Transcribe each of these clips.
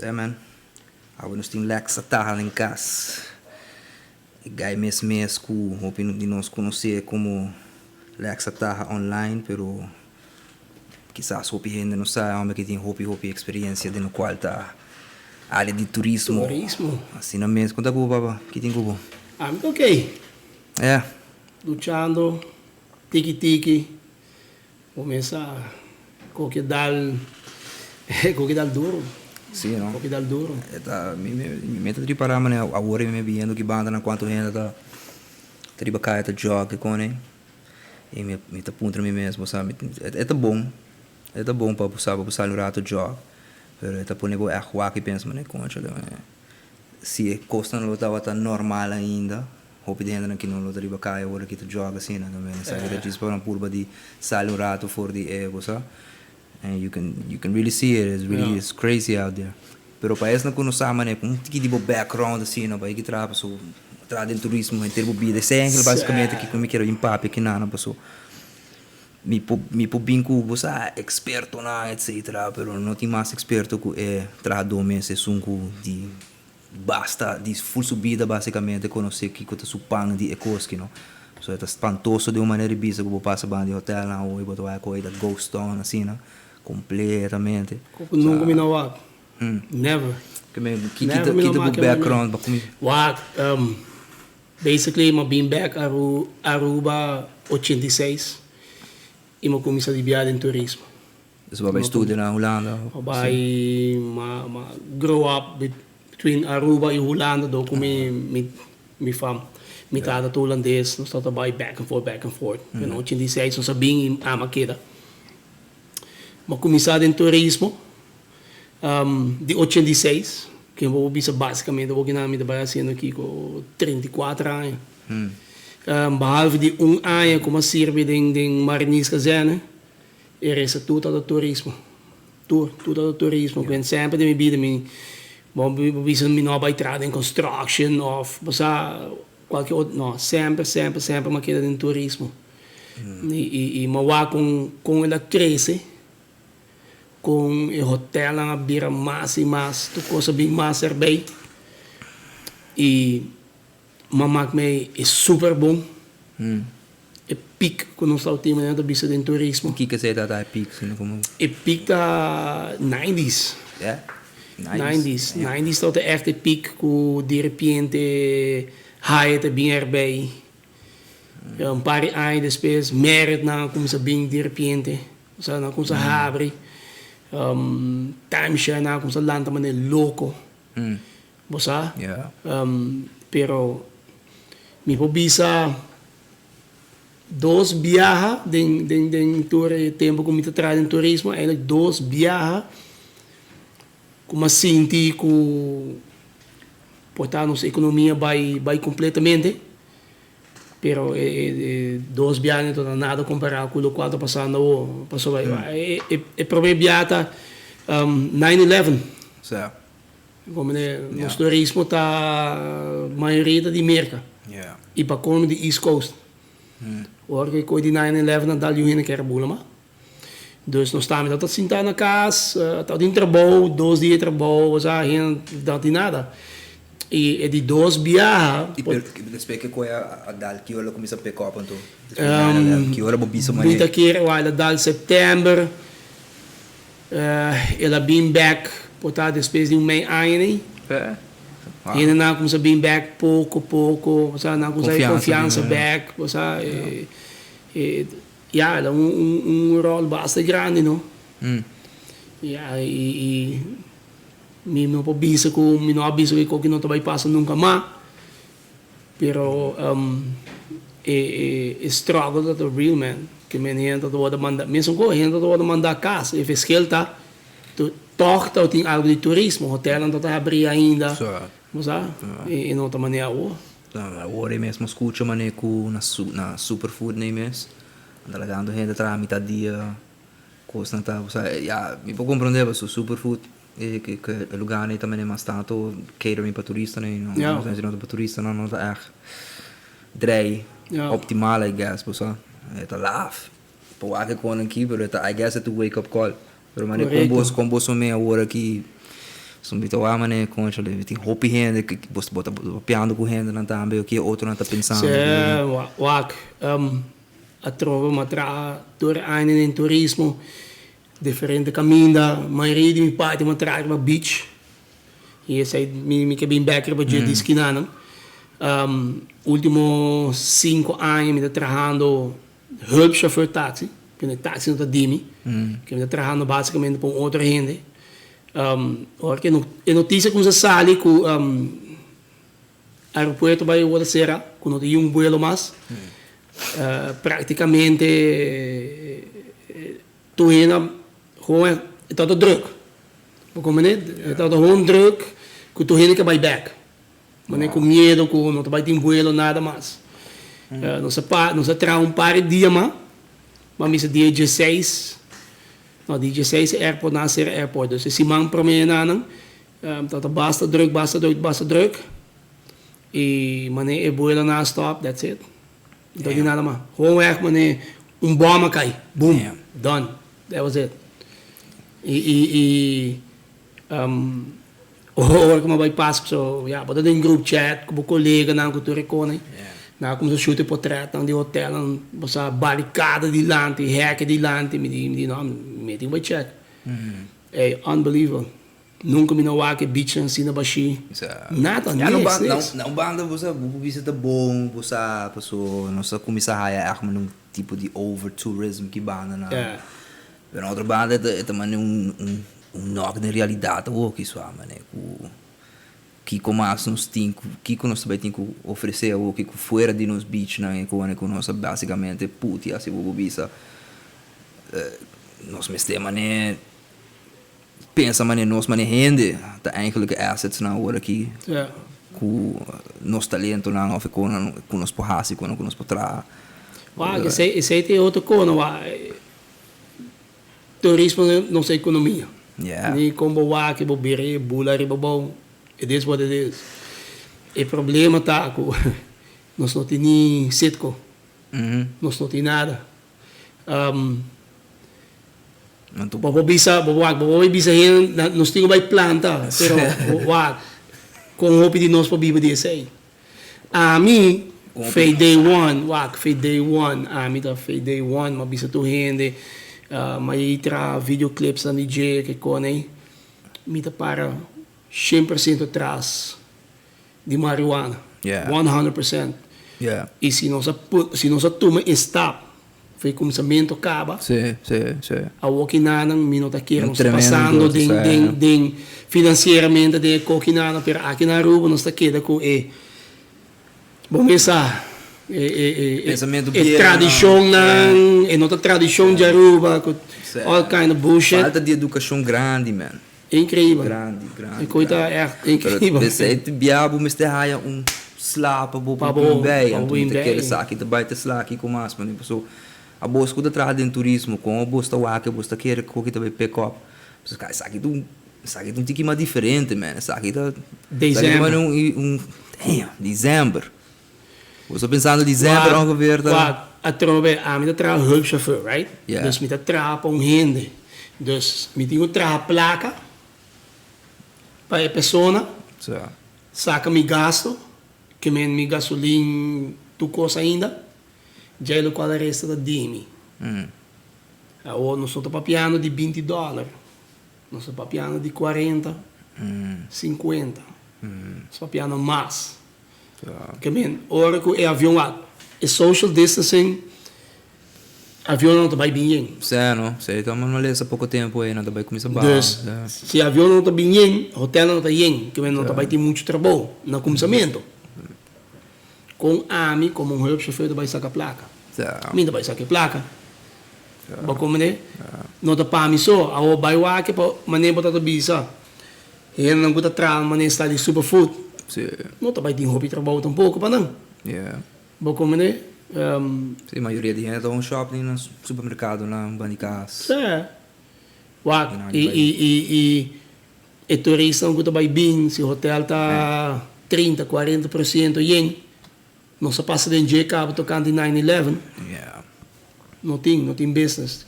Sè man, awe nos tin Lex a taha den kas. E guy mes mes ku hopi di nos konosé komo Lex a taha online, pero kisas hopi hende no sa e homber ki tin hopi hopi eksperensia den lokual ta área di turismo. Turismo. Asina mes. Kon ta ku bo papa? Ki tin ku bo? Ami ta ok. Ya. Luchando tiki tiki. Bo mesa koke dal koke dal duro. Sí, no? Koke dal duro. E ta, mi mi ta ripará manera awor mi biendo ki banda nan kuantu hende ta ta riba kaya ta jog kon ei. I mi mi ta puntra mi mes, bo sa, e ta bon, e ta bon pa bo sa pa bo sali un rato jog, pero e ta pone bo ègt wak i pensa manera konchale si e kosnan lo tabata normal ainda. Hopi di hendenan ki no lo ta riba kaya ora ki ta jog asina tambe. Nan sa ki ta djis pa nan purba di sali un rato for di e cosa. And you can you can really see it, it's really it's crazy out there. Pero pa esnan ku no sa manera ku un tiki di bo background asina pa e ki traha paso traha den turismo henter bo bida. Esei eigenlijk basikamente kiko mi kier a bin papia kinanan paso mi por mi por bin ku bo sa ekspertonan etcetera pero no tin mas eksperto ku e trahadó mes esun ku di Basta di ful su bida basicamente conoce kico ta su pan di e cos no. So e ta spantoso den un manera di bisa cu bo pasa banda di hotelnan awo y bo ta wak cu ta ghost town asina completamente. Cu nunca mi no wak. Never. Ki ta bo background pa cu mi. Wak, basically mi a bin back Aruba 86 y mi a cuminsa di bia den turismo. Dus bo a bai studia na Hulanda? Bo a bai, m'a grow up between Aruba y Hulanda dor cu mi mi fam. Mi tata ta Hulandes, nos tabata bai back and forth, back and forth. Pero na 86 nos a bin y ami a keda. M'a cuminsa den turismo di 86, ken bo por bisa basicamente bo kinan mi ta bai haciendo kico 34 aña. Behalve di un aña cu m'a sirbi den Marinierskazerne. E resta tur ta turismo. Tur, tur ta turismo. Ku semper den mi bida mi, bo bisa mi no a bai traha den construction of bo sa cualke otro, no, semper, semper, semper mi a keda den turismo. I mi a wak kon, kon el a crece, kon e hotelnan a bira mas i mas, tur cos a bin mas erbij. I mi a mak mi e super bon. E piek ku nos ta tin manera ta bisa den turismo. Kiko esei ta ta e piek sino komo? E piek ta nineties. Yeah? Nineties. Nineties tabata echt e piek ku direpiente Hyatt a bin erbij. Un par di aña despues Marriott nan a kuminsá bin direpiente. Osea nan a kuminsá habri. Timeshare nan a kuminsá lanta manera loko. Bo sa? Pero mi por bisa dos biaha den den den tur e tempo ku mi ta traha den turismo, eigenlijk dos biaha ku mi a sinti ku por ta nos ekonomia bai bai kompletamente, pero e e dos biaha no ta nada kompará ku lokual ta pasando awor, pasobra e e promé biaha ta nine eleven. Como nos turismo ta mayoria ta di Merca y pa colmo di East Coast. Ora cu e coy di 9/11 a dal yu hende kier a bula mas. Dus nos tambe tabata sinta na cas, tabatin trabou, dos dia trabou, osea hende no tin nada. Y e di dos biaha. Y despues cu e coy a dal ki ora lo cuminsa pick up anto? Despues di 9/11 ki ora bo bisa manera? Mi ta kere wak el a dal september. El a bin bek por ta despues di un mei aña nei. Hendenan a kumsa bin bek poko poko, bo sa, nan a kumsa e konfiansa bek, bo sa, ya, el a un un ròl basta grandi no. Ya, i i mi no por bisa ku mi no a bisa ku e koki no ta bai pasa nunka mas, Pero e e struggle ta real man. Ke men hende ta wòrdu manda, mesun kos hende ta wòrdu manda kas. E verschil ta tòg ta tin algu di turismo, hotelnan ta ta habrí ainda. Bo sa? E no ta manera awor. Awor e mes mo skucha manera ku na na Superfood nei mes nan ta lagando hende traha mitad dia, kosnan ta, bo sa, ya mi por komprondé pasobra Superfood E lugarnan ei ta mene mas tantu catering pa turistanan ei no. Si no ta pa turistanan no ta ègt drei optimal I guess bo sa. E ta laf pa wak e konan aki pero e ta I guess e ta wake up call. Pero manera kon bos kon boso me awor aki So mi ta wak manera concha mi tin hopi hende ku bo bo ta papiando ku hendenan tambe ke otronan ta pensando. Sí, wak atrobe mi a traha tur e añanan den turismo, diferente kaminda, mayoria di mi parti mi a traha riba beach i esei mi ke bin bek riba dje di skinanan. Ultimo sinku aña mi ta trahando hulpchauffeur taxi, kende taxi no ta di mi, ke mi ta trahando basicamente pa un otro hende. Ora ku e notisia kuminsá sali ku aeropuerto bai wòrdu sera, ku no tin un buelo mas, praktikamente tur hende gewoon e tabata drùk. Bo komprendé? E tabata gewoon drùk ku tur hende ke bai bèk. Manera ku miedo ku no ta bai tin buelo nada mas. Nos a pa nos a traha un par di dia mas, bo a misa dia dieseis, no dia dieseis e airport nan a sera airport, dus e siman prome nan tabata basta druk basta druk basta druk i manera e buelonan a stop that's it. No ta tin nada mas. Gewoon weg manera un bom a kai, boom, done, that was it. I i i. Ora ku mi a bai pas so ya bo ta den group chat ku bo koleganan ku tur e kone. Nan a kuminsá shoot e potretnan di hotelnan bo sa barikada dilanti, hèkè dilanti mi di mi di no mi tin ku bai check. Ey unbelievable nunka mi no wak e beachnan asina bashí nada niks niks. Na un banda bo sa bo por bisa ta bon bo sa paso nos a kuminsá haya ègt un tipo di over tourism ki banda nan. Pero na otro banda e ta manda un un knock den realidad awor ki sua mane ku kiko mas nos tin ku kiko nos ta bai tin ku ofrece awor ki ku fuera di nos beachnan e kone ku nos a basicamente puti asi bo por bisa nos mester mane pensa mane nos mane hende ta eigenlijk e assetsnan awor aki ku nos talentonan of e konan ku nos por hasi konan ku nos por traha. Wak esei esei ta e otro kona wak. Turismo ta nos economia. Ni con bo wak bo bira e bula riba bou, it is what it is. E problema ta cu nos no tin ni Citgo, nos no tin nada. Bo por bisa, bo wak, bo por bisa hende nos tin cu bay planta, pero wak, con hopi di nos por biba di esey? Ami fe day one, wak, fe day one, ami ta fe day one, m'a bisa tur hende, m'a yei traha video clipsnan di dje, ke kon ei, mi ta para 100% tras di marihuana, 100%. I si nos a si nos a tuma e stap for e kuminsamentu kaba, awor kinanan mi no ta kere nos ta pasando den den den finansieramente den e kokinanan, pero aki na Aruba nos ta keda ku e bo mes sa e e e e tradishonnan, e no ta tradishon di Aruba ku all kind of bullshit. Falta di edukashon grandi man. Increíbel. Grandi, grandi. E coi ta echt increíbel. P'esei te bia bo mester haya un sla pa bo por bin bei. Anto mi ta kere sa ki ta bai ta sla kiko mas mane. Paso abos ku ta traha den turismo kon abos ta wak abos ta kere ku ki ta bai pick up. Paso esaki ta un esaki ta un tiki mas diferente man. Esaki ta esaki ta mane un un damn december. Bo sta pensando december ongeveer ta. Wak, atrobe ami ta traha hulpchauffeur right? Dus mi ta traha pa un hende. Dus mi tin ku traha plaka pa e persona saka mi gasto, ke men mi gasolin tur kos ainda, djei lokual e resto ta di mi. Awor nos no ta papiando di binti dòler, nos ta papiando di kuarenta, sinkuenta, nos ta papiando mas. Ke men ora ku e avion a e social distancing avionnan no ta bai bin yen. Sè no, sè ta manda lesa poko tempu ei nan ta bai kuminsá baha. Dus si avionnan no ta bin yen, hotelnan no ta yen, ke men no ta bai tin muchu trabou na kuminsamentu. Kon ami komo un hulpchauffeur ta bai saka plaka? Mi ta bai saka e plaka. Bo komprende? No ta pa mi so. Awor bai wak pa manera bo ta ta bisa. Hendenan ku ta traha manera sta di superfood no ta bai tin hopi trabou tampoko pa nan. Bo komprende? Sí, mayoria di hende ta un shop den nan supermerkadonan ban di kas. Sí. Wak, i i i i e turistanan ku ta bai bin, si hotel ta 30, 40% yen, nos a pasa den dje kaba tokante 9/11. No tin, no tin business.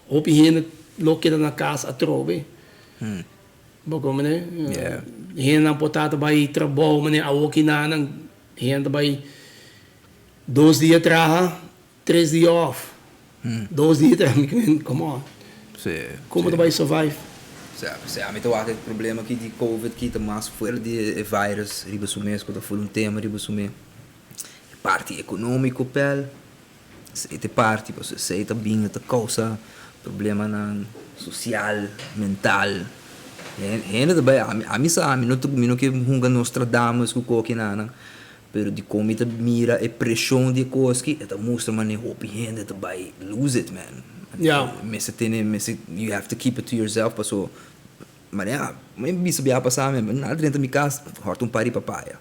Hopi hende lo keda na kas atrobe. Bo komprende? Yeah. Hendenan por ta ta bai trabou manera awoki nan hende ta bai dos dia traha, tres dia off. Dos dia traha, mi kimen come on. Sí. Kon bo ta bai survive? Sa, sa ami ta wak e problema aki di covid ki ta mas fuera di e virus riba su mes ku ta full un tema riba su mes. E parti economico pel. Esei ta e parti pasobra esei ta bin ta kousa problemanan sosial, mental. Hende ta bai, ami sa mi no ta mi no ke hunga Nostradamus ku kokinan, pero di kon mi ta mira e preshon di e kos aki e ta mustra manera hopi hende ta bai lose it man. Mester tene mester you have to keep it to yourself pasobra manera mi bisa biaha pasa mi a drenta mi kas hòrta un par di papaya.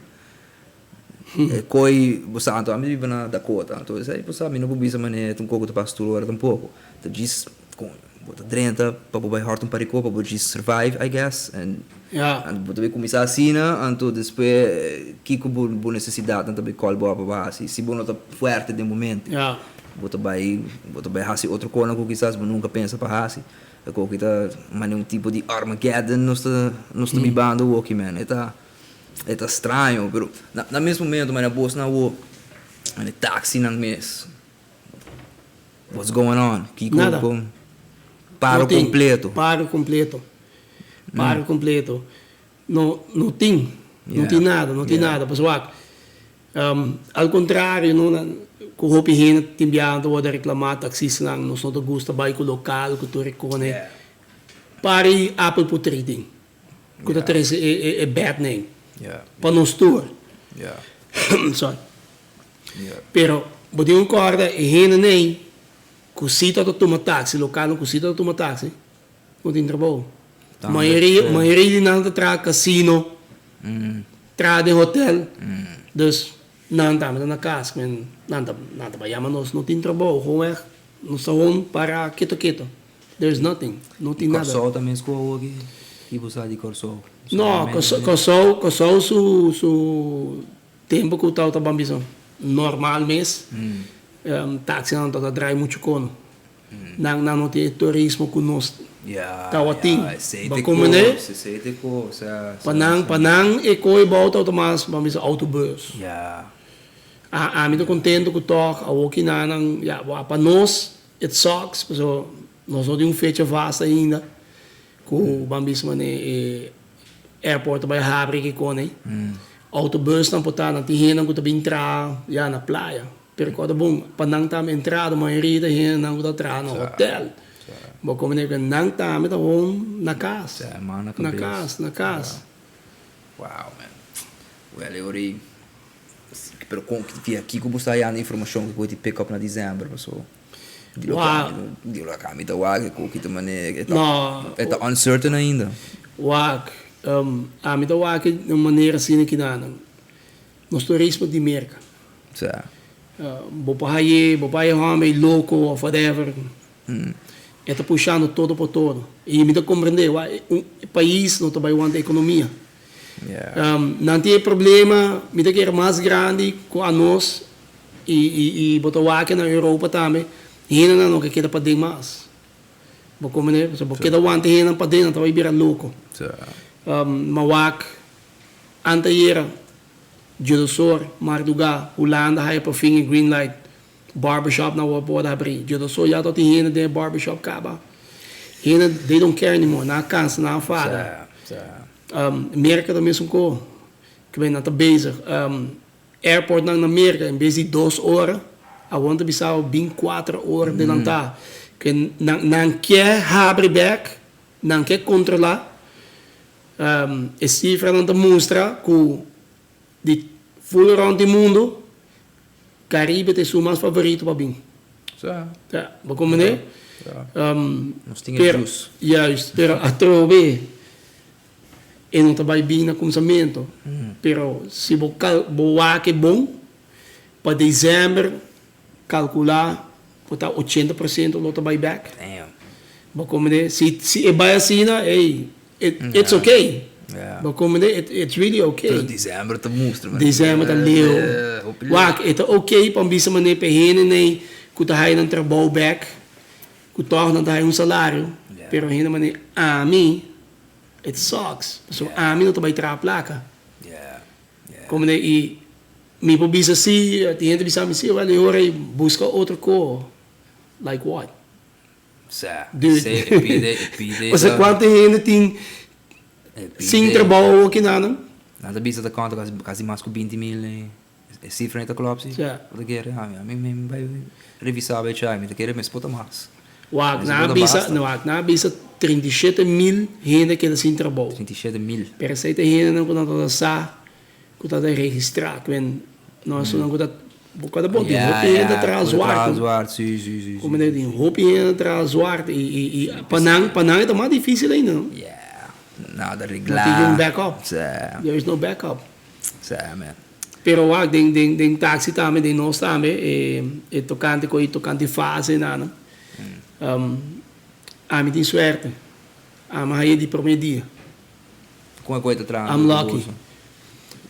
E koi bo sa anto ami biba na Dakota anto esei bo sa mi no por bisa manera ta un koko ta pasa tur ora tampoco ta djis kon bo ta drenta pa bo bai hòrta un par di kos pa bo djis survive I guess and anto bo ta bai kuminsá asina anto despues kiko bo bo nesesidatnan ta bai kòl bo pa bo hasi si bo no ta fuerte den bo mente bo ta bai bo ta bai hasi otro kosnan ku kisas bo nunka pensa pa hasi e koki ta manera un tipo di Armageddon nos ta nos ta bibando awoki man e ta. E ta straño, pero na na mes momento manera bos nan wou manera taxinan mes. What's going on? Kiko Nada. kon paro No tin. kompleto. Paro kompleto. Paro kompleto. No no tin. No Yeah. tin nada, no tin Yeah. nada. Pasobra wak, al kontrario no nan ku hopi hende tin biaha nan ta wòrdu reklamá taksistanan nos no ta gusta bai ku lokal ku tur e kone. Yeah. Pari apel putri tin. Ku ta trese e bad name pa nos tur. Sorry. Pero bo tin ku kòrda e hendenan ku si ta tuma taxi, lokalnan ku si ta tuma taxi, no tin trabou. Mayoria mayoria di nan ta traha kasino, traha den hotel, dus nan tambe ta na kas, nan ta nan ta bai yama nos, no tin trabou, gewoonweg nos ta hon para keto keto. There is nothing, no tin nada. Kòrsou ta mes ku awo ki? Ki bo sa di Kòrsou? No, Kòrsou, Kòrsou su su tempu ku tabata ban bisa normal mes, taxinan tabata drai muchu kono. Nan nan no tin e turismo ku nos tabatin. Bo komprende? Pa nan pa nan e koe bou tabata mas ban bisa autobus. Ami ta kontento ku tòg awo kinanan ya pa nos It sucks pasobra nos no tin un fecha vast ainda ku ban bisa manera e airport ta bai habri kikon ei. Autobusnan por ta, nan tin hendenan ku ta bin traha ya na playa. Pero kòrda bon, pa nan tambe entrada mayoria ta hendenan ku ta traha na hotel. Bo komprende ku nan tambe ta home na kas. Na kas, na kas. Wow man. Well e ora ei Pero kon via kiko bo sta hayando informashon ku bo ti pick up na december paso di loke ami di loke ami ta wak ku ki ta manera e ta e ta uncertain ainda. Wak ami ta wak di un manera asina kinanan nos turismo di Merka. Sa. Bo por haye bo por haye homber loko of whatever e ta pushando todo por todo y mi ta comprende wak un pais no ta bai wanta ekonomia. Nan tin e problema, mi ta kere mas grandi ku anos i i bo ta wak na Europa tambe, hendenan no ke keda paden mas. Bo komprende? Pasobra bo keda wanta hendenan paden nan ta bai bira loko. Ma wak antayera, Djodosor, mardugá, Hulanda haya por fin e green light, barbershop nan wou por habri. Djodosor ya ta tin hende den e barbershop kaba. Hende they don't care anymore, nan a kansa, nan a fada. Merka ta mesun ko, kiba nan ta bezig. Airportnan na Merka en bes di dos ora, awor nan ta bisa bo bin kuater ora delantá. Ke nan nan ke habri bek, nan ke kontrolá. E sifranan ta mustra ku di full rònt di mundu, Caribe ta esun mas favorito pa bin. Sa. Ja, bo comprende? Ja. Nos tin e juice. Juist, pero atrobe e no ta bai bin na cuminsamentu. Pero si bo cal bo wak e bon, pa december calcula por ta 80% lo ta bai bek. Damn. Bo comprende? Si si e bai asina, ey, it it's okay. Ja. Bo comprende? It it's really okay. Pero december ta mustra man. December ta leu. Hopi leu. Wak, e ta okay pa bisa manera pa e hendenan ku ta haya nan trabou bek, ku tòg nan ta haya un salario, Ja. pero hende manera ami. It sucks. Pasobra ami no ta bai traha plaka. Comprende? I mi por bisa si, tin hende bisa mi si, well e ora ei buska otro ko. Like what? Dude. Pasobra kuantu hende tin sin trabou awor kinanan? Nan ta bisa ta konta kasi mas ku binti mil. E sifra ei ta klòp si. Bo ta kere? Ami mi bai revisá bai chai, mi ta kere mes por ta mas. Wak, nan a bisa, wak, nan a bisa 37 mil hende keda sin trabou. 37 mil. Pero esei ta hendenan ku nan ta sa ku ta registrá, ku en no esunnan ku ta bo kada bon tin hopi hende ta traha zwart. Zwart, si, si, si. Ku manera tin hopi hende ta traha zwart i pa nan e ta mas difísil ainda, no? Yeah, nada reglá. No tin un backup. There is no backup. Si, man. Pero wak, den taxi tambe, den nos tambe, e tocante cu e tocante fase nan. Ami tin suerte. Ami haya di prome dia. Con e ta traha? I'm lucky.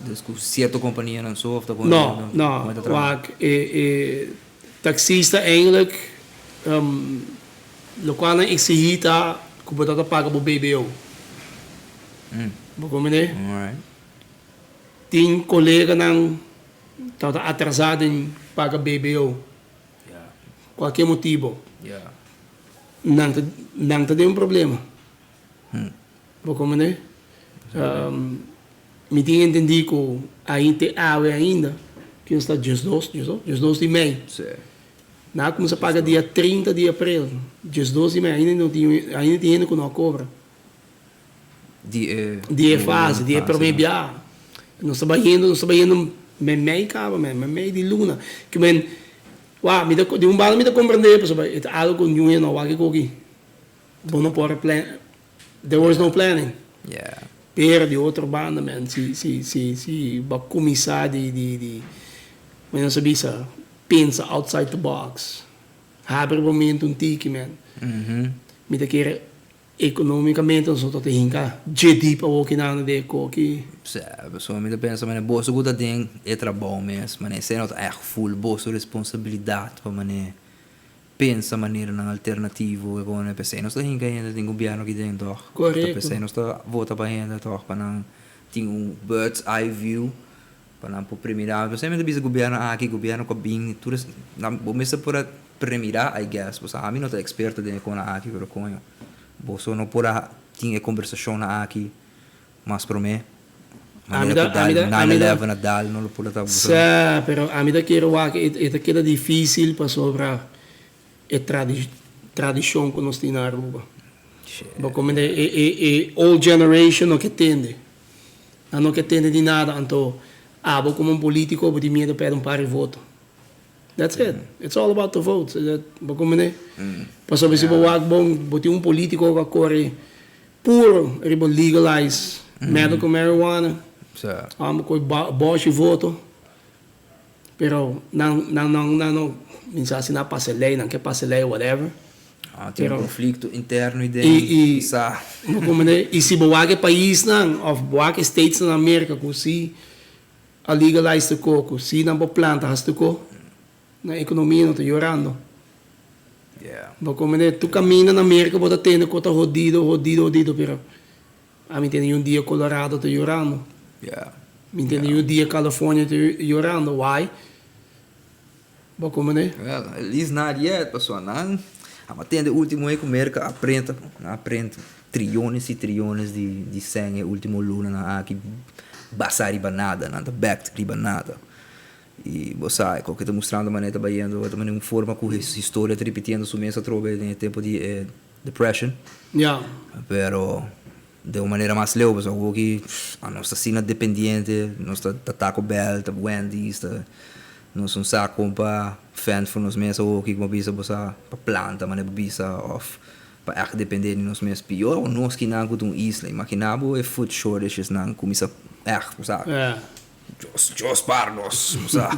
Dus cu cierto compania nan so of ta con No, no. Wak, e taxista eigenlijk, locual nan exigi ta cu bo ta paga bo BBO. Bo comprende? Tin coleganan ta atrasa den paga BBO. Cualkier motibo. Nan ta den un problema. Bo comprende? Mi tin entendi cu ai te awe ainda, cu nos ta 12, 12 di mei. Nan a cuminsa paga dia 30 di april, 12 di mei, ainda no tin, ainda tin hende cu no a cobra. Di e Di e fase, di e prome bia. Nos ta bayendo, nos ta bayendo mei caba, mei di luna. Cu men, wak, mi ta, di un banda mi ta comprende, pasobra e ta algo cu niun hende no a wak aki. Bo no por plan, there was no planning. Pero di otro banda, man, si bo a cuminsa di, mi no sa bisa, pensa outside the box. Habri bo mente un tiki, man. Mi ta kere economicamente nos no ta hinca dje diep awor kinan de koki. Si, pasobra mi ta pensa manera boso ku ta den e trabou mes, manera esei no ta ègt full boso responsabilidat pa manera pensa maneranan alternativo e kono. P'esei nos ta hinka hende den gobièrnu aki den tòg. Korekto. P'esei nos ta vota pa hende tòg pa nan tin un bird's eye view pa nan por premira. P'esei mi ta bisa gobièrnu aki, gobièrnu ku a bin, tur es nan bo mester por a premira I guess. Pasobra ami no ta eksperto den e kono aki pero koño boso no por a tin e kombersashonnan aki mas promé. Manera ku dal 9/11 a dal no lo por a ta boso. Sa, pero ami ta kere wak e ta keda difísil pasobra e tradishon ku nos tin na Aruba. Bo komende e old generation no ke tende. Nan no ke tende di nada anto abo komo un politiko bo tin miedo pèrdè un par di voto. That's it. It's all about the votes. Bo komende? Pasobra si bo wak bon bo tin un politiko ku a kore puro riba legalize medical marijuana. Amo ku bòshi voto. Pero nan no mi sa si nan a pasa e lei, nan ke pasa e lei whatever. Ah, tin un konflikto interno i den sa. Bo komprende? I si bo wak e paisnan òf bo wak e statesnan na Merka ku si a legalize te ko, ku si nan por planta hasi te ko, nan ekonomia no ta yorando. Bo komprende? Tur kaminda na Merka bo ta tende ku ta hodido, hodido, hodido, pero ami tende un dia Colorado ta yorando. Mi tende un dia California ta yorando. Why? Bo komprende? Well, at least not yet, pasobra nan a tende ultimo ku Merka a prenta, nan a prenta triones i triones di sèn e ultimo lunanan aki basá riba nada, nan ta backed riba nada. I bo sa, ku ta mustrando manera ta bayendo, ta manera un forma ku historia ta ripitiendo su mes atrobe den e tempu di e depression. Pero di un manera mas leu, pasobra awoki nos ta asina dependiente, nos ta Taco Bell, ta Wendy's, ta nos no sa kon pa fend for nos mes awoki, komo bisa bo sa pa planta manera bo bisa òf pa ègt dependé di nos mes. Pior nos kinan ku ta un isla, imaginá bo e food shortages nan kuminsá ègt, bo sa. Dios, Dios par nos, bo sa.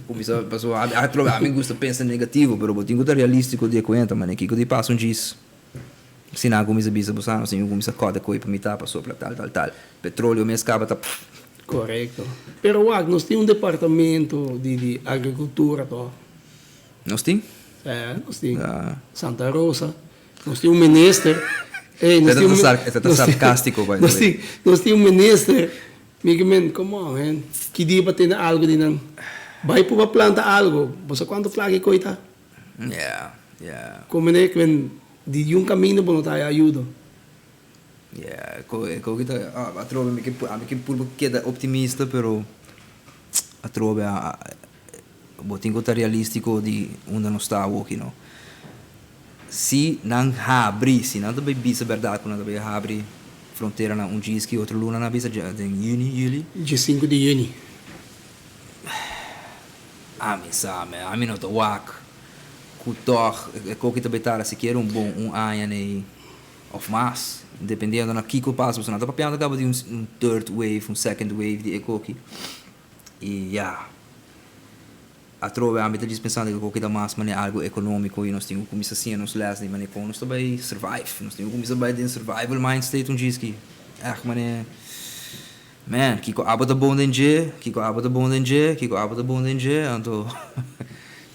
Kuminsá pasobra ami atrobe ami gusta pensa negativo, pero bo tin ku ta realístiko di e kuenta, manera kiko di pasa un djis. Si nan kuminsá bisa bo sa, nos tin ku kuminsá kòt e koi pa mitá pasobra tal tal tal. Petróleo mes kaba ta pff. Korekto. Pero wak, nos tin un departamento di agrikultura tòg? Nos tin? Sí, nos tin. Santa Rosa. Nos tin un minister. Ey, nos tin un, Esei ta sarcástico, by the way. Nos tin un minister, mi ke men, come on man, ki dia pa tene algo di nan? Bai purba planta algo, bo sa cuanto placa e coy ta? Yeah, yeah. Como ne, ke men, di un camino bo no ta haya ayudo. Yeah, e koki ta, atrobe mi ke, ami ke purba keda optimista, pero atrobe bo tin ku ta realístiko di unda nos ta awoki no. Si nan habri, si nan ta bai bisa bèrdat ku nan ta bai habri fronteranan un djiski otro luna nan a bisa dja den yüni, yüli. Diesinku di yüni. Ami sa me, ami no ta wak ku tòg e koki ta bai tarda sikiera un bon un aña nei òf mas, dependiendo na kiko pasa, pasobra nan ta papiando kaba di un third wave, un second wave di e koki. I ya. Atrobe ami ta djis pensando ku koki ta mas manera algu ekonómiko i nos tin ku kuminsá siña nos lès di manera kon nos ta bai survive. Nos tin ku kuminsá bai den survival mind state un djis ki ègt manera, man, kiko abo ta bon den dje, kiko abo ta bon den dje, kiko abo ta bon den dje, anto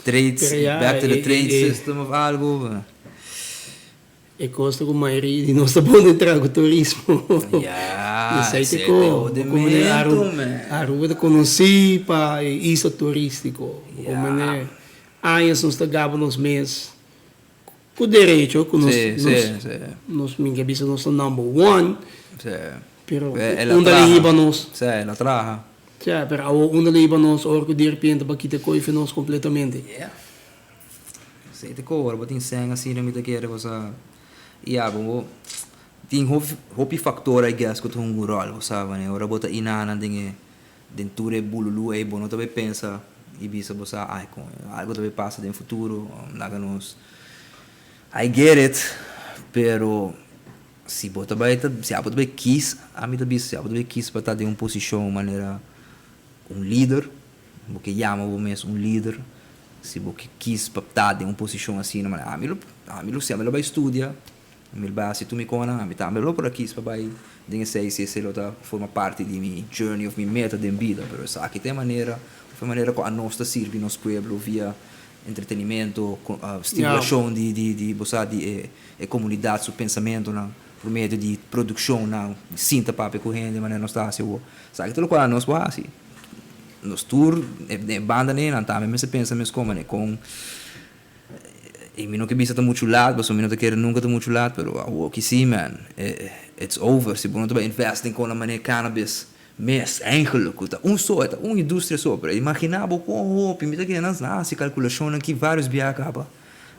trade, back to the trade system òf algu. E kos ta ku mayoria di nos ta bon den traha ku turismo. Ya, Esei esei ta ta ko. hodemento, man. Aruba ta konosí pa e isla turístiko. Ya. Manera añas nos ta gaba nos mes ku derecho ku nos Sí, sí, sí. nos mi ke bisa nos ta number one. Sí. Pero El a unda traha. lo hiba nos? Sí, el a traha. Sí, pero awor unda lo hiba nos ora ku direpente bo a kita koe for nos kompletamente? Ya. Esei ta kobra, bo tin sèn asina mi ta kere bo sa. Ya bo bo tin hopi hopi faktor I guess ku ta hunga un ròl bo sa manera ora bo ta inana den e den tur e bululu ei bo no ta bay pensa i bisa bo sa ai kon algu ta bay pasa den futuro laga nos I get it pero si bo ta bay ta si abo ta bay kis ami ta bisa si abo ta bay kis pa ta den un posishon manera un lider bo ke yama bo mes un lider Si bo ke kis pa ta den un posishon asina, ma ami lo, ami lo si, ami lo bai studia, ami lo bai hasi tur mi konan, ami tambe lo por a kis pa bai den esei si esei lo ta forma parti di mi journey of mi meta den bida, pero esaki ta e manera, of e manera ku anos ta sirbi nos pueblo via entretenimento, stimulashon di di di bo sa di e e komunidat su pensamentonan por medio di produkshonnan, sinta papia ku hende manera nos ta hasi awor, esaki ta lokual anos por hasi. Nos tur den e banda nei nan tambe mester pensa mes kon manera kon y mi no ke bisa ta muchu laat pasobra mi no ta kere nunka ta muchu laat pero awor ki si man it's over si bo no ta bai invest den kon nan manera cannabis mes eigenlijk ku ta un so e ta un industria so pero imagina bo kon hopi mi ta kere nan hasi kalkulashonnan ki varios biaha kaba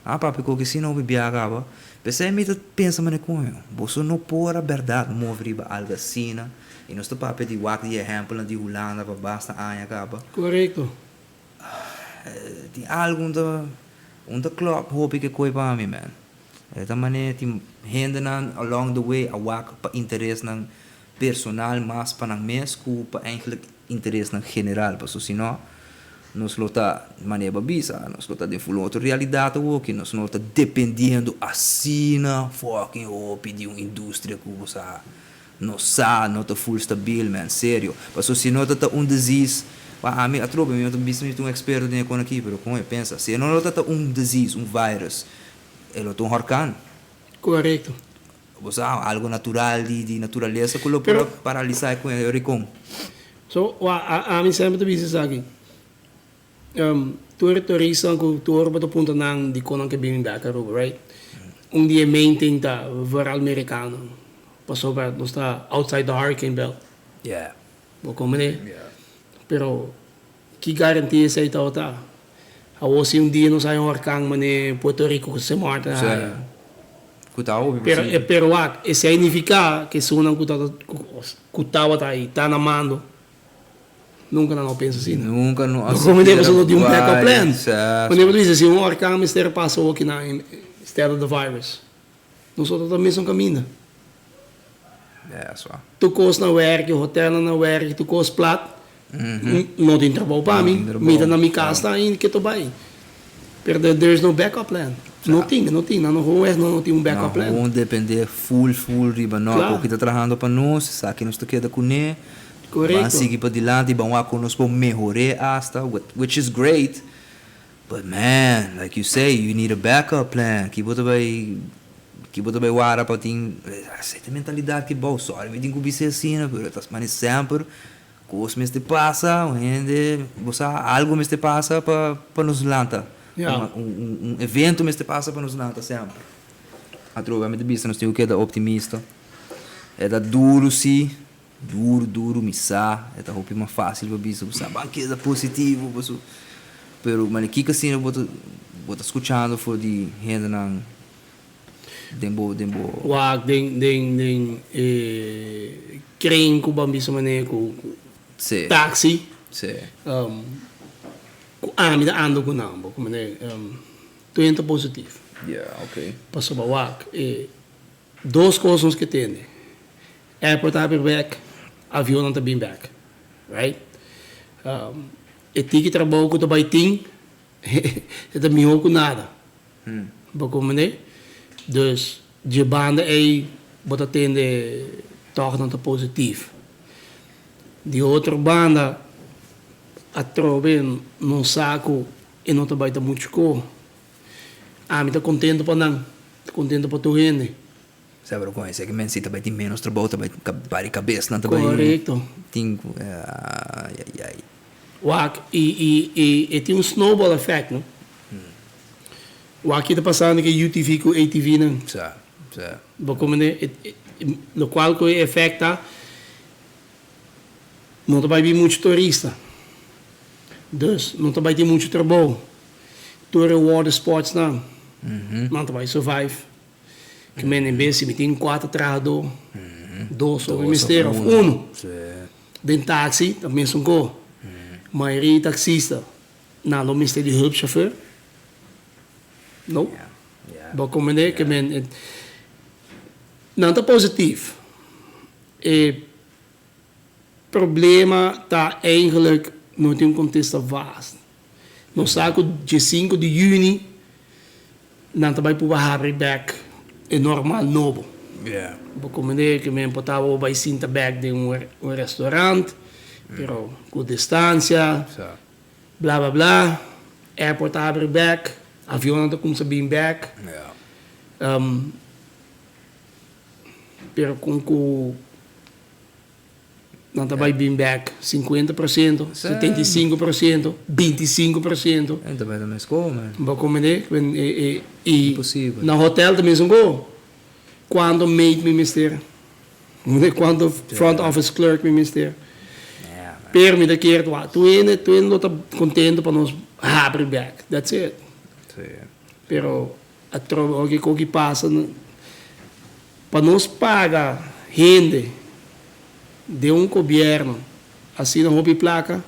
a papia koke si no hopi biaha kaba p'esei mi ta pensa manera kon boso no por a bèrdat move riba algu asina. I nos ta papia di wak di ehèmpelnan di Hulanda pa basta aña kaba. Korekto. Tin algu un ta un ta klòp hopi ke koi pa mi man. E ta manera tin hendenan along the way a wak pa interesnan personal mas pa nan mes ku pa eigenlijk interesnan general. Pasobra si no nos lo ta manera bo a bisa nos lo ta den full otro realidat awoki. Nos no ta dependiendo asina fucking hopi di un industria ku bo sa. No sa, no ta full stabil man, serio. Paso si no ta ta un disease, pa ami atrobe mi no ta bisa mi ta un experto den e kon aki, pero kon e pensa, si e no lo ta ta un disease, un virus, e lo ta un horkan. Korekto. Bo sa, algo natural di di naturalesa ku lo por a paralisa e kon e rikon. So, wa, ami semper ta bisa esaki, Tur e turistanan ku tur bo ta puntra nan dikon nan ke bini bek Aruba, right? Un di e main thing ta vooral merikano, pasobra nos ta outside the hurricane belt. Bo komprende? Pero ki garantia esei tabata? Awor si un dia nos haña un orkan manera Puerto Rico ku Sint Maarten a haña. Ku ta hopi Pero posibel. pero wak, esei nifiká ku esunnan ku ta ku tabata ei ta na mando. Nunca nan no pensa asina. Nunca no a Como sikiera pasobra no tin un backup plan. bai, sa. Wanneer bo ta bisa si un orkan mester pasa hoki nan instead of the virus. Nosotros ta mesun caminda. Yeah, swa. Tur cos na werki, hotelnan na werki, tur cos plat. No tin trabou pa mi. Mi ta na mi cas ta ainda ke ta bai. Pero there is no backup plan. No tin, no tin. Nan no gewoon weg no tin un backup plan. Nan gewoon depende full full riba no. Koki ta trahando pa nos, esaki nos ta keda kuné. Korekto. Ban sigui padilanti, ban wak kon nos por mehor'é asta, which is great, but man, like you say, you need a backup plan. Ki bo ta bai. Ki bo ta bai wara pa tin esei ta mentalidad ki bou sorry mi tin ku bisa asina pero ta mane semper kos mester pasa un hende bo sa algo mester pasa pa pa nos lanta un evento mester pasa pa nos lanta semper atrobe ami ta bisa nos tin ku keda optimista e ta duru si duru duru mi sa e ta hopi mas facil pa bisa bo sa ban keda positivo paso pero mane kiko asina bo ta bo ta skuchando for di hendenan. Den bo, den bo. Wak den, den, den e kren ku ban bisa manera ku, ku Sí. taxi. Sí. Ku ami ta anda ku nan, bo ku manera tur hende ta positief. Ya, oké. Pasobra wak e dos kos nos ke tende, airport ta habri bek, avionnan ta bin bek, right? E tiki trabou ku ta bai tin E ta mihó ku nada. Bo komprendé? Dus dje banda ei bo ta tende tòg nan ta positif. Di otro banda atrobe nos sa ku e no ta bai ta muchu ko. Ami ta kontento pa nan, ta kontento pa tur hende. Sa pero kon esei ke men si ta bai tin ménos trabou ta bai bari kabes nan ta bai Korekto. tin ku ayayay. Wak i i i e tin un snowball effect no. Wak ki ta pasando ku e UTV ku ATV nan. Sa sa. Bo komende e e lokual ku e effect ta no ta bai bin muchu turista. Dus no ta bai tin muchu trabou. Tur e water sports nan nan ta bai survive. Ki men en bes si mi tin kuater trahadó, dos so mi mester òf unu. Den taksi ta mesun ko. Mayoria di taksista nan lo mester di hulpchauffeur. No. Bo komprendé? Ke men nan ta positif. E problema ta eigenlijk no tin un kontesta vast. Nos sa ku diesinku di yüni nan ta bai purba habri bek e normal nobo. Bo komende ku men por tabata bai sinta bek den un restaurant, pero ku distansia, bla bla bla. Airport ta habri bek, avionnan ta kumsa bin bek. Pero kon ku. Nan ta bai bin bek 50%, 75%, 25%. En ta bai ta mes ko, man. Bo komende? I na hotel ta mesun ko. Kuanto maid mi mester? Kuanto front office clerk mi mester? Pero mi ta kier wak tur hende, tur hende lo ta kontento pa nos habri bek. That's it. Pero atrobe ora ki koki pasa. Pa nos paga hende den un gobierno asina hopi placa,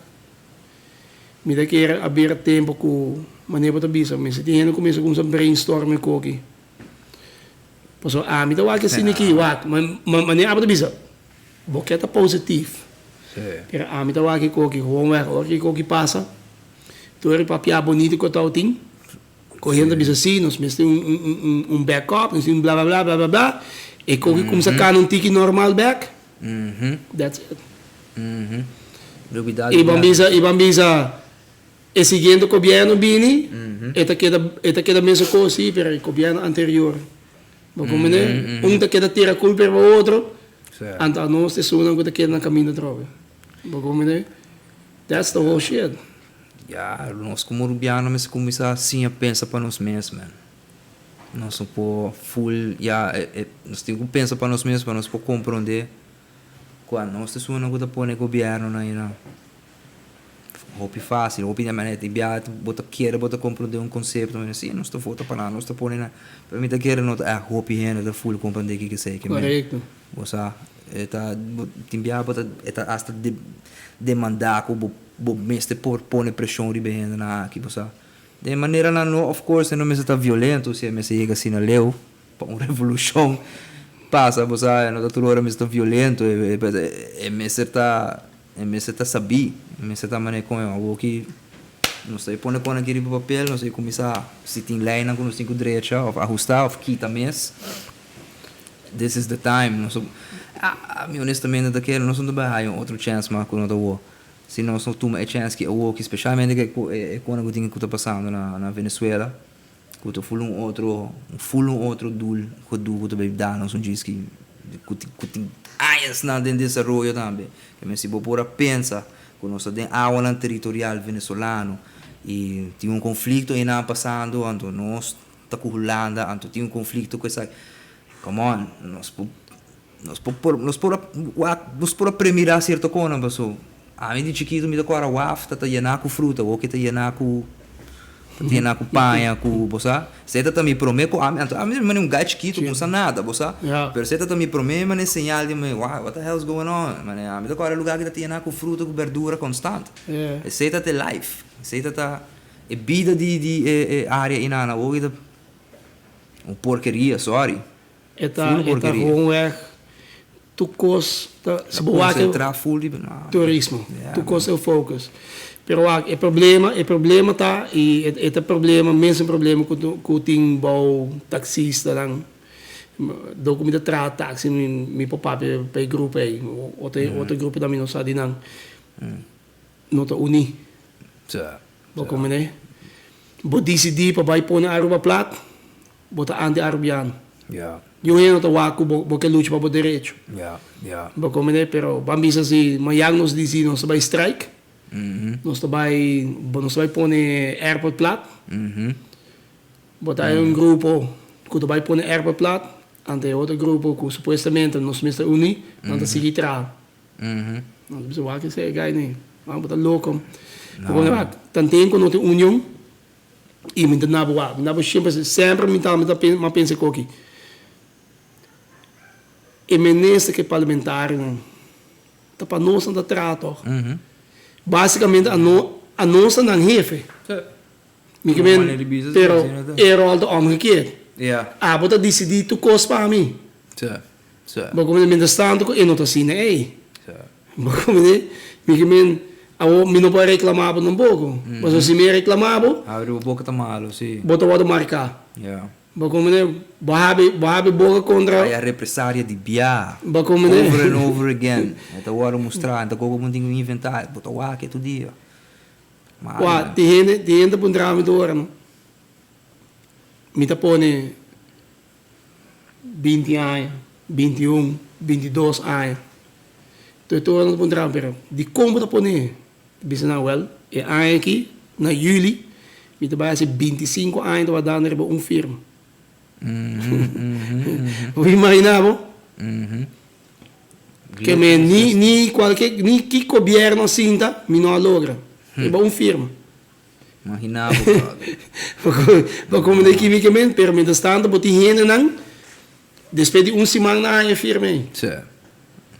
mi ta kere a bira tempo cu manera bo ta bisa mester tin hende cu mester cuminsa brainstorm e koki. Pasobra ami ta wak asina aki, wak, manera abo ta bisa, bo ke ta positief, pero ami ta wak e koki gewoonweg ora ki e koki pasa, tur e papia bonito cu a tin. Ku hende ta bisa si, nos mester un backup, nos tin un bla bla bla bla bla bla, e koki kumsa kana un tiki normal bek, that's it. I ban bisa, i ban bisa e siguiente gobièrnu bini, e ta keda, e ta keda mesun kos si, pero e gobièrnu anterior. Bo komprende? Un ta keda tira kulpa riba otro, anto anos ta esunnan ku ta keda na kaminda atrobe. Bo komprende? That's the whole shit. Ya, nos como Rubiano mester cuminsa siña pensa pa nos mes, man. Nos no por full, ya, nos tin cu pensa pa nos mes pa nos por comprende cu anos ta esunnan cu ta pone gobiernonan ayina. Hopi facil, hopi manera di bia bo ta kere bo ta comprende un concepto, men si nos ta vota pa nan, nos ta pone nan, pero mi ta kere no ta echt hopi hende ta full comprende kico esey ke men. Correcto. Bo sa, e ta, tin bia bo ta, e ta hasta demanda cu bo. Bo mester por pone preshon riba e hendenan aki, bo sa. Den maneranan no, of course, e no mester ta violento, si e mester yega asina leu pa un revolushon pasa, bo sa, e no ta tur ora mester ta violento, e mester ta, e mester ta sabí, e mester ta manera kon awoki nos ta e pone kon aki riba papel, nos ta e kuminsá si tin leinan ku nos tin ku drecha òf ahustá òf kita mes, this is the time, nos, ami honestamente ta kere nos no ta bai haya un otro chèns mas ku no ta wou. Si nos no tuma e chèns ki awoki, spesialmente ku e kona ku tin ku ta pasando na Venezuela, Ku ta ful un otro, ful un otro doel, gedoe ku ta bay da nos un djis ki ku tin ku tin añasnan den desaroyo tambe. Ke men si bo por a pensa ku nos ta den awanan teritorial venezolano i tin un konflikto einan pasando anto nos ta ku Hulanda anto tin un konflikto ku esaki, come on, nos por nos por nos por a wak nos por a premira sierto konan paso ami di chikitu mi ta kòrda waf ta ta yená ku fruta awor ke ta yená ku ta yená ku paña ku bo sa esei ta ta mi promé ku ami anto ami mane un gai chikitu ku no sa nada bo sa pero esei ta ta mi promé mane señal di mi wow what the hell is going on mane ami ta kòrda e lugar ki ta ta yená ku fruta ku berdura konstant esei ta ta e life esei ta ta e bida di di e e área einan awor ke ta un porkeria sorry. E ta e ta gewoonweg tur kos ta si bo wak turismo tur kos e focus pero wak e problema e problema ta y e ta problema mesun problema ku ku tin bou taxistanan dor ku mi ta traha taxi mi por papia pa e grupo ey otro otro grupo tambe no sa di nan no ta uni bo comprende bo disidi pa bai pone Aruba plat. Bo ta anti-Arubiano. Niun hende no ta wak ku bo ke lucha pa bo derecho. Bo komprende? Pero ban bisa si mañan nos disi nos ta bai strike, nos ta bai nos ta bai pone airport plat, bo ta hay un grupo ku ta bai pone airport plat, anto e otro grupo ku supuestamente nos mester uni, nan ta sigui traha. Nan ta bisa wak esei guy nei, bo ta loko. Bo komprende? Wak, tanten ku no tin union. I mi ta nabo wak, mi nabo shemper, semper mi ta mi ta mi a pensa koki. E minister ku e parlamentarionan ta pa nos nan ta traha tòg. Básikamente ano anos ta nan hefe. Mi ke men pero e ròl ta omgekeerd. Abo ta disidí tur kos pa mi. Bo komende mientras tanto ku e no ta asina ei. Bo komende mi ke men awor mi no por reklamá bo tampoko. Pasobra si mi reklamá bo. Abri bo boka ta malo si. Bo ta wòrdu marká. Bo komende bo habi bo habi boka kontra. Haya represaria di bia. Bo komende. Over and over again. E ta wòrdu mustrá e ta koko bo tin ku inventá bo ta wak e tur dia. Wak tin hende tin hende ta puntra mi tur ora no. Mi ta pone. 20 aña, 21, 22 aña. Entonces tur ora nan ta puntra mi, pero dikon bo ta pone? Ta bisa nan, wèl, e aña aki, na yüli, mi ta bai hasi 25 aña ta dando riba un firma. Bo imaginá bo? Ke mi ni ni kualke ni ki gobièrnu a sinta mi no a logra riba un firma. Imagina bo brother. Bo come den kimikament pero mientras tanto bo tin hendenan despues di un siman nan haña firme ei. Sí,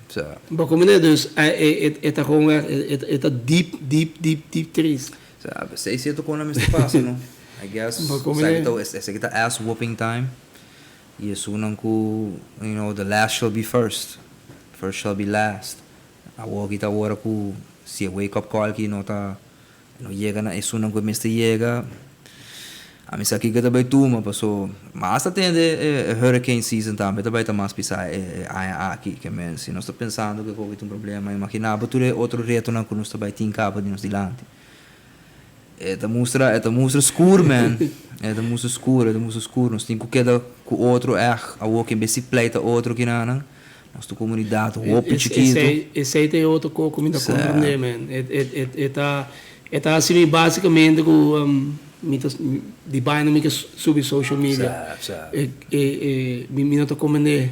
sí. Bo come den dus e ta gewoon echt e ta diep diep diep diep triest. Sa, esei cierto con a mester pasa no. I guess Bo come den. Esaki ta ass whooping time y esunnan cu you know the last shall be first, first shall be last. Awor aki ta ora cu si e wake up call aki no ta No yega na esunnan ku e mester yega. Ami sa kiko ta bai tuma paso mas ta tende e hurricane season tambe ta bai ta mas pisa e aña aki ke men si nos ta pensando ku e koki ta un problema imagina bo tur e otro retonan ku nos ta bai tin kaba di nos dilanti. E ta mustra e ta mustra skur men e ta mustra skur e ta mustra skur nos tin ku keda ku otro èg awor ke en bes di pleita otro kinanan. Nos ta comunidad hopi chikito. Esey ta e otro co cu mi ta comprende man. E ta e ta haci mi basicamente cu mi ta di baina mi ke subi social media. E mi no ta comprende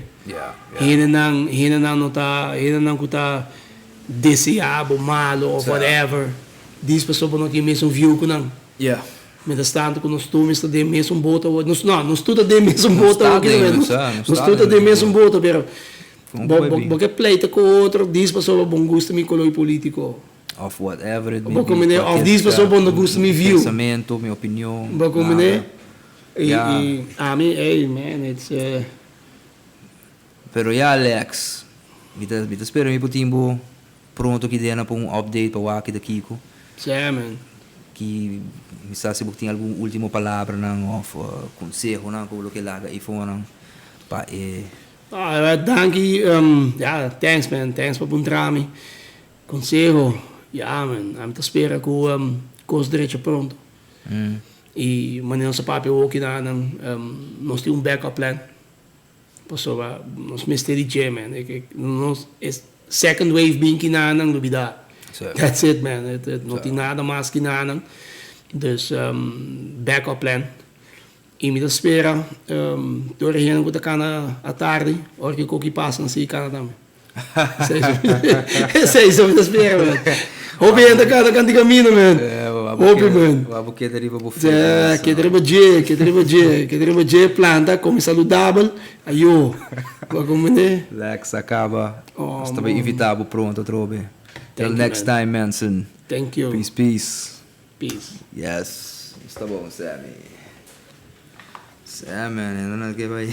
hendenan hendenan no ta hendenan cu ta desea bo malo of whatever dis pasobra bo no tin mesun view cu nan. Mientras tanto cu nos tur mester den mesun boto awor, nos no, nos tur ta den mesun boto awor, nos tur ta den mesun boto, pero bo bo bo ke pleita cu otro dis pasobra bo gusta mi color politico. Of whatever it may be. Bo comprende? Of dis pasobra bo no gusta mi view. Pensamento, mi opinion. Bo comprende? Y y ami, ey man, it's. Pero ya Alex, mi ta mi ta spera mi por tin bo pronto ki dena pa un update pa wak ki ta kiko. Sè man. Ki mi sa si bo tin algun ultimo palabranan of consehonan ku bo lo ke laga eifonan pa e. Ah danki ya thanks man thanks pa puntra mi. Conseho ya man ami ta spera ku kos drecha pronto. Y manera nos a papia awoki na nan, nos tin un backup plan. Pasobra nos mester di dje, man. Nos e second wave bin ki nan lubida. That's it, man. No tin nada mas ki nan. Dus backup plan. Y mi ta spera tur e hende cu ta cana atardi, ora cu coki pasa nan sigui cana tambe. Esey so mi ta spera, man. Hopi hende ta cana canti camino, man. Hopi, man. Wou keda riba bo fitness. Keda riba dje, keda riba dje, keda riba dje, planta, come saludabel, ayo. Bo a comprende? Lex a caba. Nos ta bay invita bo pronto atrobe. Till next time, mensen. Thank you. Peace, peace. Peace. Yes, sta bon Sammy. Sammy, no ke bay.